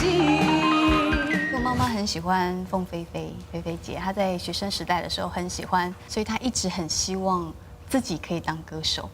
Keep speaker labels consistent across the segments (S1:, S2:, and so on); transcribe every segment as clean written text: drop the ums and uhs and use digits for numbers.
S1: 我媽媽很喜歡鳳飛飛，飛飛姐，她在學生時代的時候很喜歡，所以她一直很希望自己可以當歌手。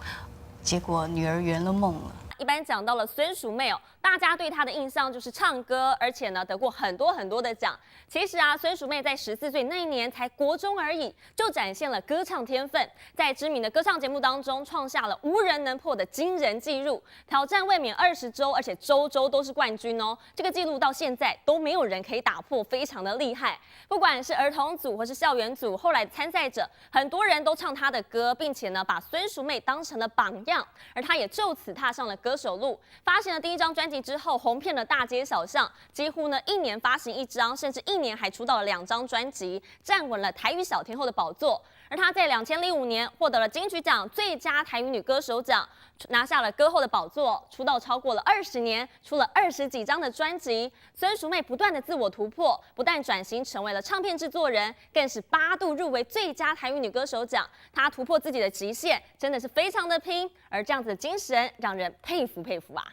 S1: 結果女兒圓了夢了。
S2: 一般講到了孫淑媚哦，大家對她的印象就是唱歌，而且呢得過很多很多的獎。其實啊，孫淑媚在14歲那一年才國中而已，就展現了歌唱天分，在知名的歌唱節目當中創下了無人能破的驚人紀錄，挑戰衛冕20週，而且週週都是冠軍哦。這個紀錄到現在都沒有人可以打破，非常的厲害。不管是兒童組或是校園組，後來參賽者很多人都唱她的歌，並且呢把孫淑媚當成了榜樣，而她也就此踏上了歌手路。發行了第一張專輯之後，紅遍了大街小巷，幾乎呢一年發行一張，甚至一年還出到了2張專輯，站穩了台語小天后的寶座。而她在2005年獲得了金曲獎最佳台語女歌手獎，拿下了歌后的寶座。出道超過了20年，出了20幾張的專輯。孫淑媚不斷的自我突破，不但轉型成為了唱片製作人，更是8度入圍最佳台語女歌手獎。她突破自己的極限，真的是非常的拼。而這樣子的精神，讓人佩服佩服啊！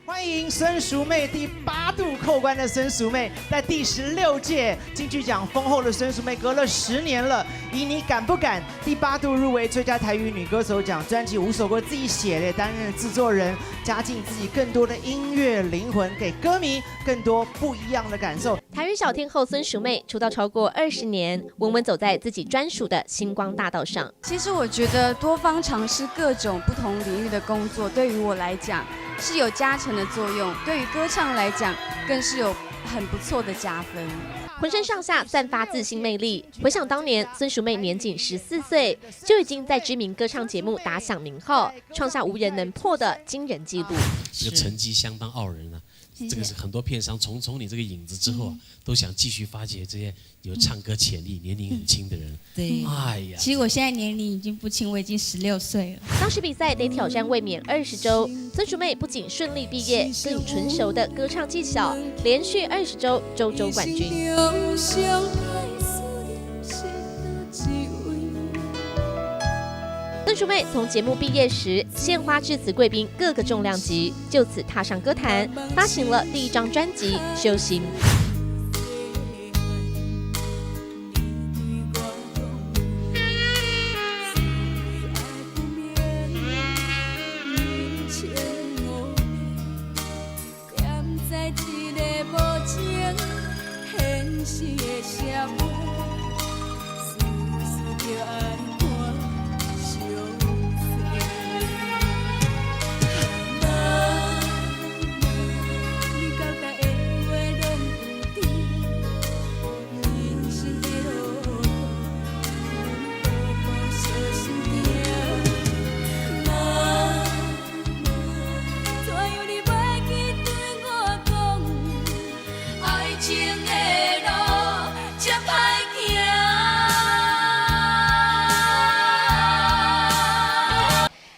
S3: 歡迎孫淑媚，第八度扣關的孫淑媚，在第16屆金曲獎封后的孫淑媚，隔了10年了，以你敢不敢第八度入圍最佳台語女歌手獎，專輯五首歌自己寫的，擔任製作人，加進自己更多的音樂靈魂，給歌迷更多不一樣的感受。
S4: 台語小天后孫淑媚出道超過20年，穩穩走在自己專屬的星光大道上。
S5: 其實我覺得多方嘗試各種不同領域的工作，對於我來講是有加成的作用，對於歌唱來講更是有很不錯的加分。
S4: 渾身上下散發自信魅力。回想當年，孫淑媚年僅14歲，就已經在知名歌唱節目打響名號，創下無人能破的驚人紀錄。
S6: 這個成績相當傲人啊！這個是很多片商從你這個影子之後啊，都想繼續發掘這些有唱歌潛力、年齡很輕的人。
S7: 對，
S6: 哎呀，
S7: 其實我現在年齡已經不輕，我已經16歲了。
S4: 當時比賽得挑戰衛冕20週，孫淑媚不僅順利畢業，更以純熟的歌唱技巧，連續20週週週冠軍。孫淑媚從節目畢業時，獻花致辭貴賓各個重量級，就此踏上歌壇，發行了第一張專輯《修行》。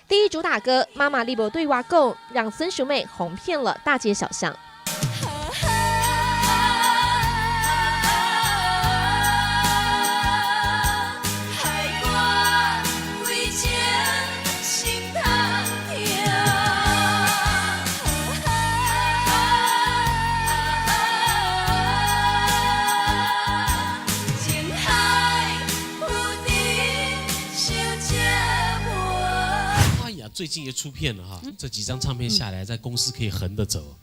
S4: 第一主打歌《媽媽你無對我講》，讓孫淑媚紅遍了大街小巷。
S6: 最近也出片了哈，這幾張唱片下來，在公司可以橫著走，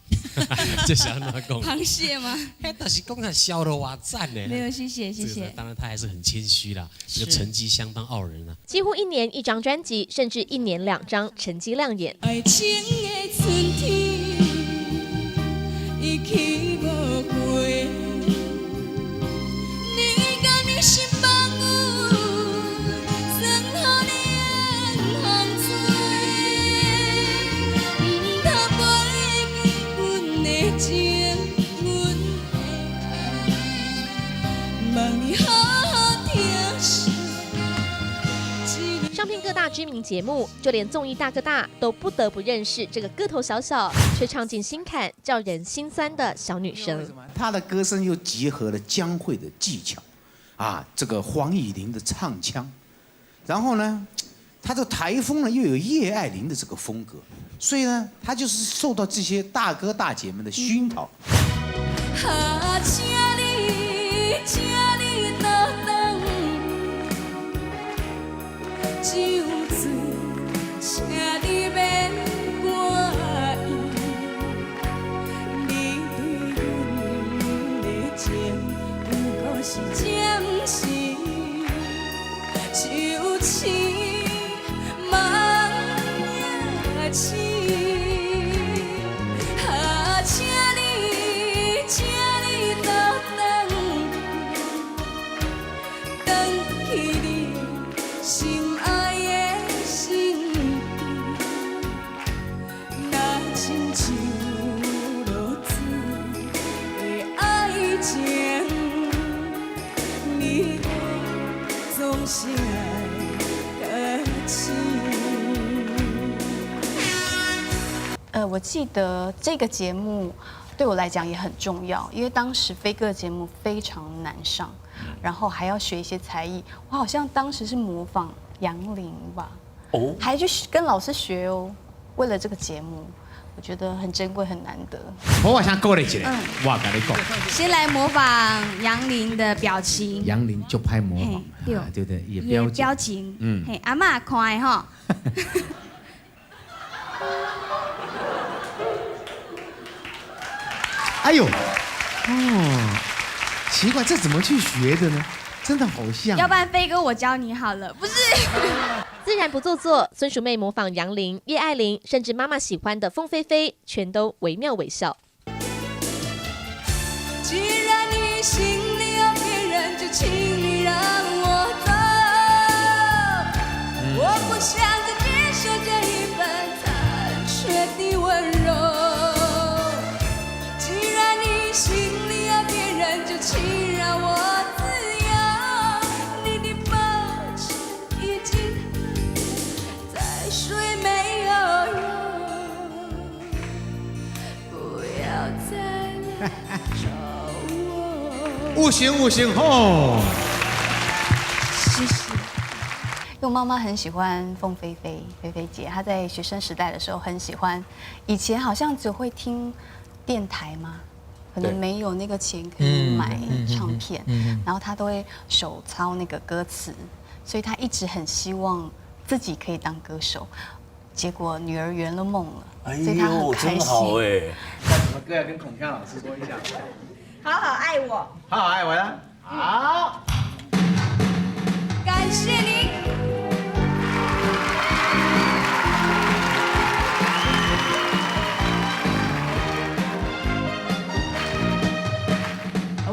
S6: 這是按怎講？
S7: 螃蟹嗎？
S6: 但是講看痟都哇讚呢。
S7: 沒有，謝謝謝謝。
S6: 當然他還是很謙虛啦，這個成績相當傲人啊。
S4: 幾乎一年一張專輯，甚至一年2張，成績亮眼。
S5: 愛情的春天，伊去無回。你敢若是夢有，算予你通做。毋通袂記阮的情，阮的愛，望你好好疼惜。
S4: 上片各大知名節目，就連綜藝大哥大都不得不認識這個個頭小小卻唱進心坎、叫人心酸的小女生。
S8: 她的歌聲又結合了江蕙的技巧，啊，這個黃乙玲的唱腔，然後呢，他这台风呢又有叶爱玲的这个风格，所以呢，他就是受到这些大哥大姐们的熏陶。
S5: 啊，请你，请你倒转去，酒醉，请你免怪伊，你对阮的情有够是暂时，就似梦影醒。啊，请你，请你倒转去，转去你心爱的身边，若亲像落水的爱情，你总是爱较深。
S1: 我记得这个节目对我来讲也很重要，因为当时飞歌节目非常难上，然后还要学一些才艺。我好像当时是模仿杨林吧，
S9: 哦，
S1: 还去跟老师学哦。为了这个节目，我觉得很珍贵，很难得。
S10: 我想鼓励一下，我跟你讲，
S5: 先来模仿杨林的表情。
S10: 杨林就拍模仿，
S5: 对
S10: 对对，也表
S5: 表情，嗯，嘿，阿嬷看的吼。
S10: 哎呦，哦，奇怪，这怎么去学的呢？真的好像。
S5: 要不然飞哥我教你好了，不是？
S4: 自然不做作，孙淑媚模仿杨林、叶爱玲，甚至妈妈喜欢的凤飞飞，全都惟妙惟肖。
S5: 既然你心里有别人，就请你让我走。我不想再接受这一份残缺的温柔。既然你心里有别人，就请让我自由。你的抱歉已经再说也没有用，不要再来找我。
S10: 有型有型吼！
S5: 谢谢。
S1: 因为我妈妈很喜欢凤飞飞，飞飞姐，她在学生时代的时候很喜欢。以前好像只会听电台嘛，可能没有那个钱可以买唱片，然后她都会手抄那个歌词，所以她一直很希望自己可以当歌手。结果女儿圆了梦了，所以她很开
S9: 真好
S1: 心。
S9: 哎。
S10: 那什么歌要跟孔锵老师说一下？
S5: 好好爱我，
S10: 好好爱我啦！好，
S5: 感谢你。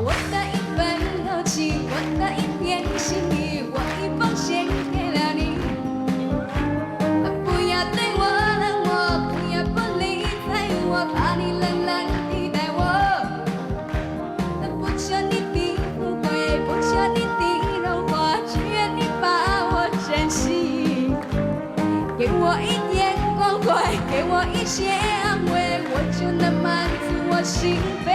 S5: 我的一份柔情，我的一片心意，我已奉献给了你。不要对我冷漠，不要不理睬我，怕你冷冷地待我。不求你的富贵，不求你的荣华，只愿你把我珍惜。给我一点关怀，给我一些安慰，我就能满足我心扉。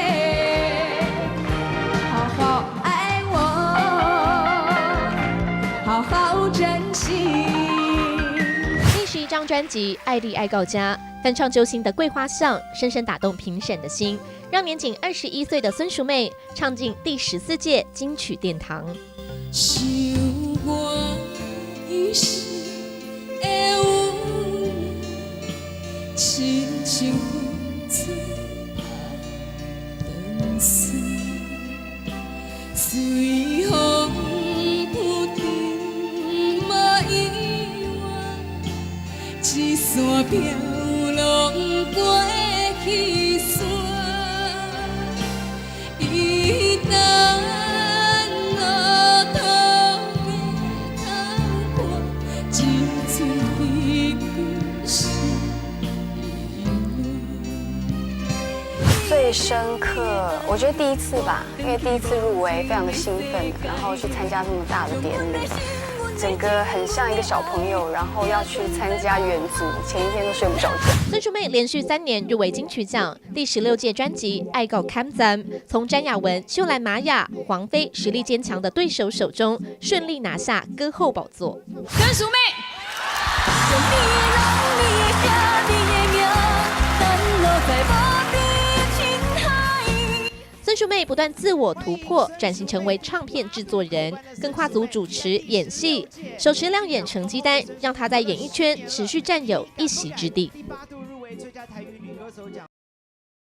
S5: 好好爱我，好好珍惜。
S4: 第11张专辑《爱丽爱告家》，翻唱揪心的《桂花巷》，深深打动评审的心，让年仅21岁的孙淑媚唱进第14届金曲殿堂。
S5: 想我一生的有影，亲像风吹拍断线，随风浮沉无意外，一线飘浪过去山。伊等路途的窗看，一寸一句是
S1: 最深刻，我觉得第一次吧，因为第一次入围，非常的兴奋，然后去参加这么大的典礼，整个很像一个小朋友，然后要去参加远足，前一天都睡不着觉。
S4: 孙淑媚连续3年入围金曲奖，第16届专辑《爱告堪赞》，从詹雅雯、秀兰玛雅、黄妃实力坚强的对手手中，顺利拿下歌后宝座。
S5: 孙淑媚。用你的人、你的兄、你的名，散落在无边的深海。
S4: 孙淑媚不断自我突破，转型成为唱片制作人，更跨足主持、演戏，手持亮眼成绩单，让她在演艺圈持续占有一席之地。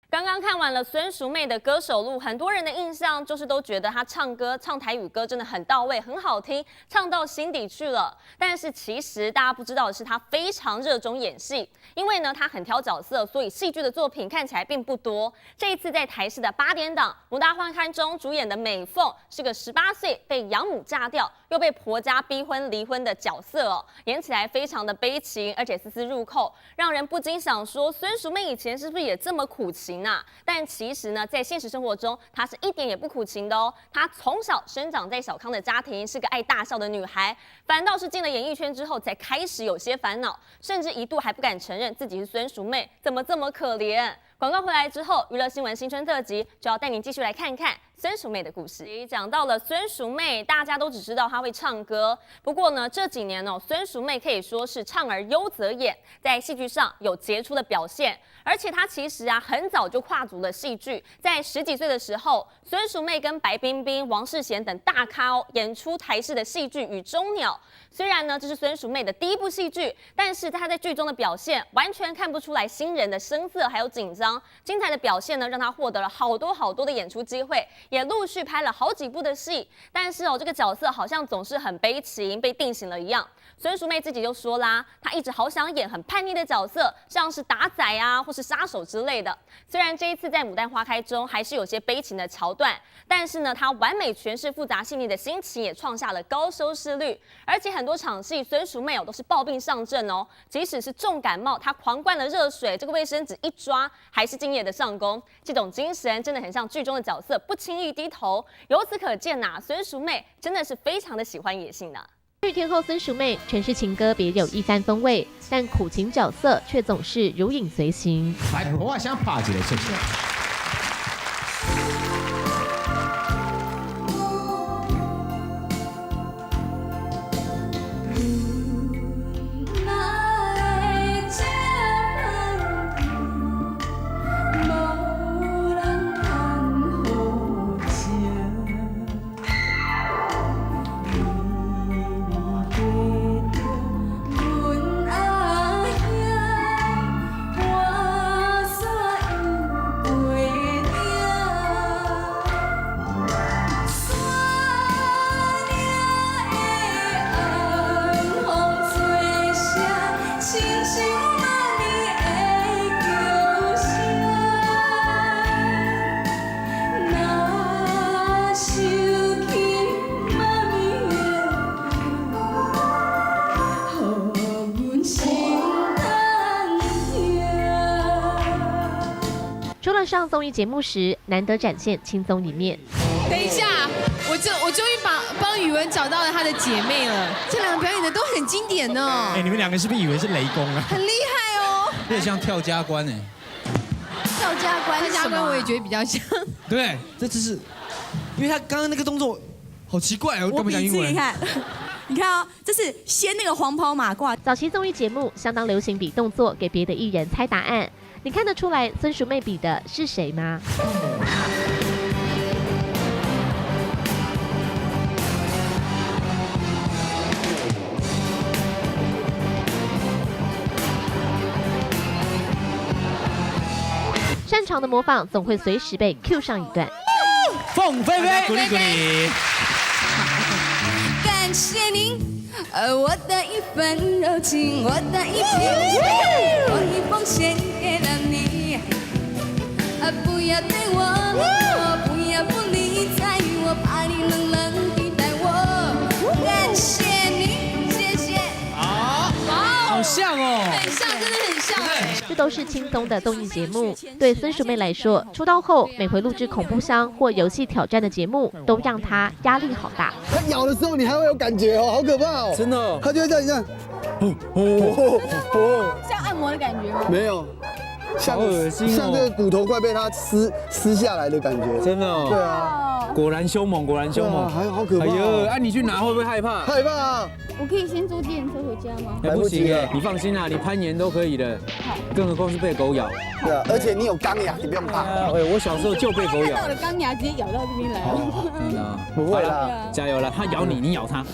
S2: 刚刚看完了孙淑媚的歌手路，很多人的印象就是都觉得她唱歌唱台语歌真的很到位，很好听，唱到心底去了。但是其实大家不知道的是，她非常热衷演戏，因为呢她很挑角色，所以戏剧的作品看起来并不多。这一次在台视的8点档《牡丹花开》中主演的美凤是个18岁被养母嫁掉，又被婆家逼婚离婚的角色哦，演起来非常的悲情，而且丝丝入扣，让人不禁想说，孙淑媚以前是不是也这么苦情啊？但其实呢，在现实生活中，她是一点也不苦情的哦。她从小生长在小康的家庭，是个爱大笑的女孩，反倒是进了演艺圈之后，才开始有些烦恼，甚至一度还不敢承认自己是孙淑媚，怎么这么可怜？广告回来之后，娱乐新闻新春特辑就要带您继续来看看孙淑媚的故事。讲到了孙淑媚，大家都只知道她会唱歌。不过呢，这几年哦，孙淑媚可以说是唱而优则演，在戏剧上有杰出的表现。而且她其实啊，很早就跨足了戏剧，在10几岁的时候，孙淑媚跟白冰冰、王世贤等大咖哦，演出台视的戏剧《雨中鸟》。虽然呢，这是孙淑媚的第一部戏剧，但是她在剧中的表现完全看不出来新人的生涩还有紧张。精彩的表现呢，让她获得了好多好多的演出机会，也陆续拍了好几部的戏。但是哦，这个角色好像总是很悲情，被定型了一样。孙淑媚自己就说啦，她一直好想演很叛逆的角色，像是打仔啊，或是杀手之类的。虽然这一次在《牡丹花开》中还是有些悲情的桥段，但是呢，她完美诠释复杂细腻的心情，也创下了高收视率。而且很多场戏，孙淑媚哦都是抱病上阵哦，即使是重感冒，她狂灌了热水，这个卫生纸一抓，还是敬业的上工。这种精神真的很像剧中的角色，不轻易低头。由此可见呐，孙淑媚真的是非常的喜欢演戏呢。
S4: 日天后孙淑媚诠释情歌别有一番风味，但苦情角色却总是如影随形。
S8: 来，我想拍一个出去。除了上综艺节目时，难得展现轻松一面。
S9: 等一下，我终于帮宇文找到了他的姐妹了。这两个表演的都很经典呢。
S11: 哎，你们两个是不是以为是雷公啊？
S9: 很厉害哦。
S8: 有点像跳家关哎。
S9: 跳家关，跳家关我也觉得比较像。
S11: 对，这只是，因为他刚刚那个动作好奇怪哦，我根本讲英文。
S7: 你看哦，这是掀那个黄袍马褂。
S4: 早期综艺节目相当流行比动作给别的艺人猜答案。你看得出来孙淑媚比的是谁吗？擅长的模仿总会随时被 Q 上一段。
S11: 凤飞飞，鼓励鼓励。
S5: 感谢您，我的一份柔情，我的一片心，我已奉献给了你。不要对我冷落，不要不理睬我，怕你冷冷地待我。感谢你，谢谢。
S11: 好，好像哦，
S9: 很像，真的很像。
S4: 这都是轻松的综艺节目。对孙淑媚来说，出道后每回录制恐怖箱或游戏挑战的节目，都让她压力好大。
S12: 她咬的时候，你还会有感觉哦，好可怕哦！
S11: 真的，
S12: 她就会这样这样，哦哦，
S7: 像按摩的感觉吗？
S12: 没有，像像这个骨头快被它撕下来的感觉。
S11: 真的，
S12: 对啊。
S13: 果然凶猛，果然凶猛，
S12: 还好可怕。
S13: 哎呦，啊，你去拿会不会害怕？
S12: 害怕啊！
S5: 我可以先坐电车回家吗？
S13: 来不及了，你放心啦，你攀岩都可以的，更何况是被狗咬。
S12: 对啊，而且你有钢牙，你不用怕。
S13: 哎，我小时候就被狗咬。
S5: 我的钢牙直接咬到这边来了。
S13: 真的？
S12: 不会啦，
S13: 加油了，它咬你，你咬它。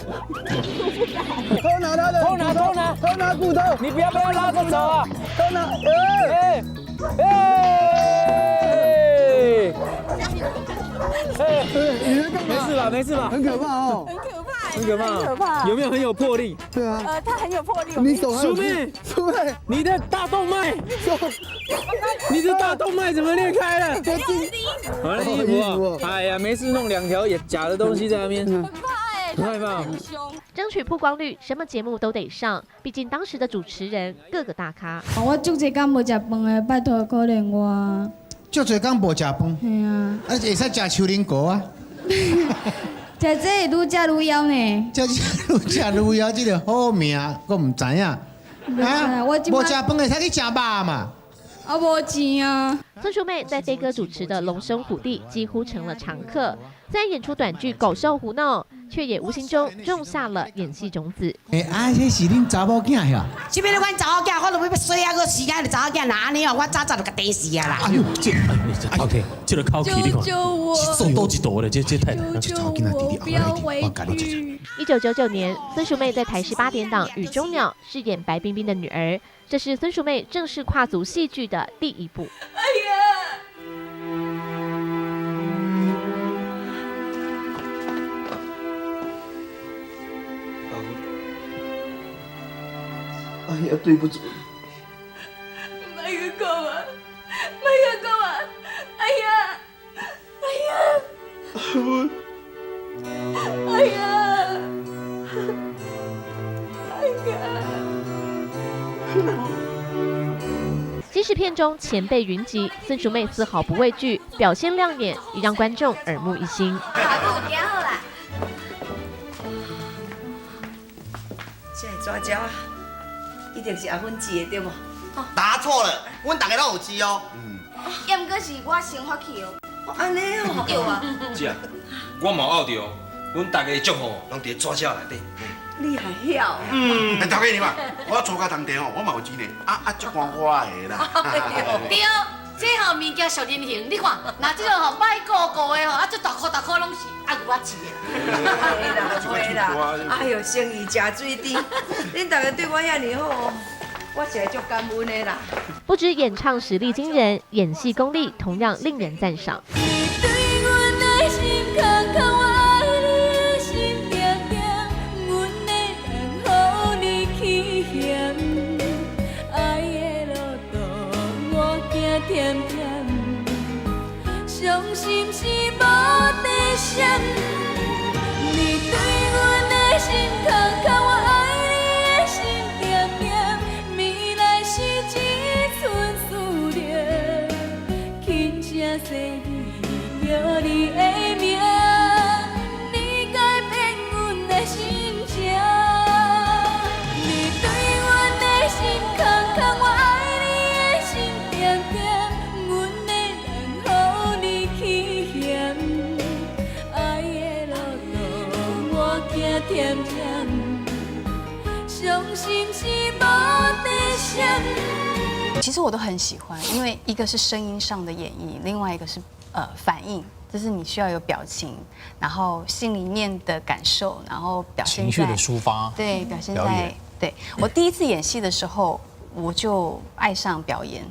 S12: 偷拿它的，
S13: 偷拿，偷拿，
S12: 偷拿骨头，
S13: 你不要被它拉着走啊！
S12: 偷拿，哎
S13: 哎哎！
S12: 你在干嘛？
S13: 没事吧？没事吧？
S12: 很可怕哦，
S7: 很可怕，
S13: 很可怕，
S7: 很可怕。
S13: 有没有很有魄力？
S12: 对啊，
S7: 他很有魄力。
S12: 你手，
S13: 淑妹，
S12: 淑妹，
S13: 你的大动脉，你的大动脉怎么裂开了？好了，衣服。哎呀，没事，弄两条也假的东西在那边。
S5: 很怕哎，
S13: 不害怕。
S4: 争取曝光率，什么节目都得上，毕竟当时的主持人各个大咖。
S5: 我足济工无食饭的，拜托可怜我。
S10: 足济工无食饭。
S5: 系啊。
S10: 啊，会使食秋鳞果啊。
S5: 食这会愈食愈枵呢。
S10: 食这愈食愈枵，这个好命，我毋知影。
S5: 啊，我
S10: 无食饭会使去食肉嘛。
S5: 啊，无钱啊。
S4: 孙淑妹在飞哥主持的《龙兄虎弟》几乎成了常客，虽然演出短剧搞笑胡闹，却也无形中种下了演戏种子。
S10: 哎，啊，这是恁查某囝呀？
S14: 这边阮查某囝，我都欲洗啊，阁时间就查某囝，若按呢哦，我早早就共电死啊啦。
S6: 哎呦，这哎，这个口气你看，是做倒一道的，这太太。
S10: 这查某囝弟弟后我甲你讲。
S4: 1999年，孙淑妹在台视八点档《雨中鸟》饰演白冰冰的女儿，这是孙淑妹正式跨足戏剧的第一步。
S5: 哎呀！
S12: 哎呀，对不住。
S5: 莫阁讲啊，莫阁讲啊！哎呀，哎呀，哎呀，哎呀！
S4: 即使片中前辈云集，孙淑妹丝毫不畏惧，表现亮眼，也让观众耳目一新。
S5: 好啦。
S14: 这个抓胶一定是阿芬煮的对无？
S15: 答错了，阮大家拢有煮哦。
S5: 嗯。也毋过是我先发起哦。
S14: 按呢哦。
S5: 对啊。
S16: 姐，我嘛有漚著，阮大家的祝福拢伫纸胶内底。
S14: 你还晓？
S15: 嗯，头家娘啊，我厝家当地吼，我嘛有煮呢，啊啊，足欢欢的啦。
S17: 对，这吼物件属人形，你看，若这个吼歹顾顾的吼，啊，这大箍大箍拢是阿牛仔饲的。
S14: 会啦会啦，哎哟，生意诚水甜，恁大家对我遐尔好，我是会足感恩的啦。
S4: 不止演唱实力惊人，演戏功力同样令人赞赏。
S5: 伤心是无底线，你对阮的心空空，我爱你的心定定，未来是一阵思念，轻声细语叫你的名，你改变阮的心情。你对阮的心空空，我爱你的心定定，阮的人予你去嫌，爱的路途我行忝忝，伤心是无底线。
S1: 其实我都很喜欢，因为一个是声音上的演绎，另外一个是反应，就是你需要有表情，然后心里面的感受，然后表现
S18: 情绪的抒发，
S1: 对，表现在
S18: 表演
S1: 对我第一次演戏的时候，我就爱上表演，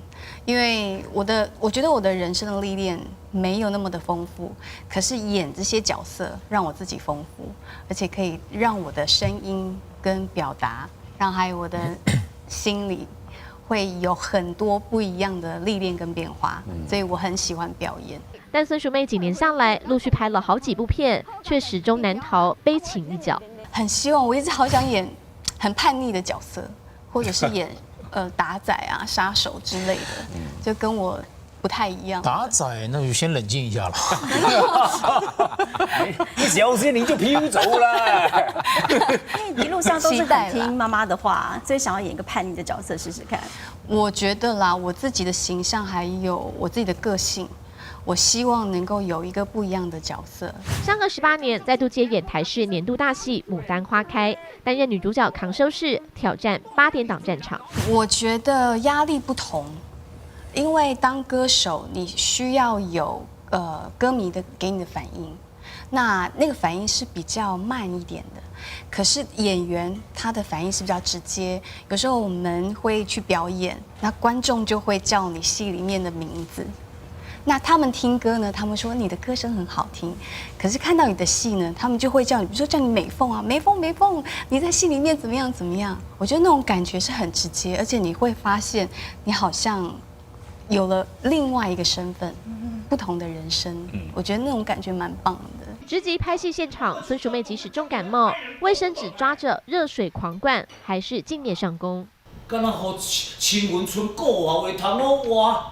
S1: 因为我觉得我的人生的历练没有那么的丰富，可是演这些角色让我自己丰富，而且可以让我的声音跟表达，让还有我的心理会有很多不一样的历练跟变化，所以我很喜欢表演。
S4: 但孙淑妹几年下来，陆续拍了好几部片，却始终难逃悲情一角。
S1: 很希望，我一直好想演很叛逆的角色，或者是演打仔啊、杀手之类的，就跟我不太一样。
S18: 打仔那就先冷静一下了。
S19: 一小时你就飘走了。
S7: 因为一路上都是很听妈妈的话，所以想要演一个叛逆的角色试试看。
S1: 我觉得啦，我自己的形象还有我自己的个性，我希望能夠有一個不一樣的角色。
S4: 相隔18年，再度接演台視年度大戲《牡丹花開》，擔任女主角扛收視，挑戰八點檔戰場。
S1: 我覺得壓力不同，因為當歌手你需要有歌迷的給你的反應，那個反應是比較慢一點的。可是演員他的反應是比較直接，有時候我們會去表演，那觀眾就會叫你戲裡面的名字。那他們聽歌呢？他們說你的歌聲很好聽，可是看到你的戲呢，他們就會叫你，比如說叫你美鳳啊，美鳳美鳳，你在戲裡面怎麼樣怎麼樣？我覺得那種感覺是很直接，而且你會發現你好像有了另外一個身份，不同的人生。我覺得那種感覺蠻棒的。
S4: 直擊拍戲現場，孫淑媚即使重感冒，衛生紙抓着熱水狂灌，還是敬業上工。
S20: 敢若予青雲村顧話話通我活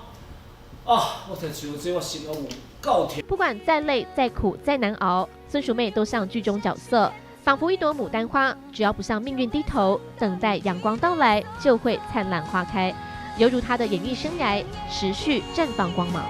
S20: 啊！我才想這我心都有夠痛。
S4: 不管再累、再苦、再難熬，孫淑媚都像劇中角色，仿佛一朵牡丹花，只要不向命運低頭，等待陽光到來，就會燦爛花開，猶如她的演藝生涯持續綻放光芒。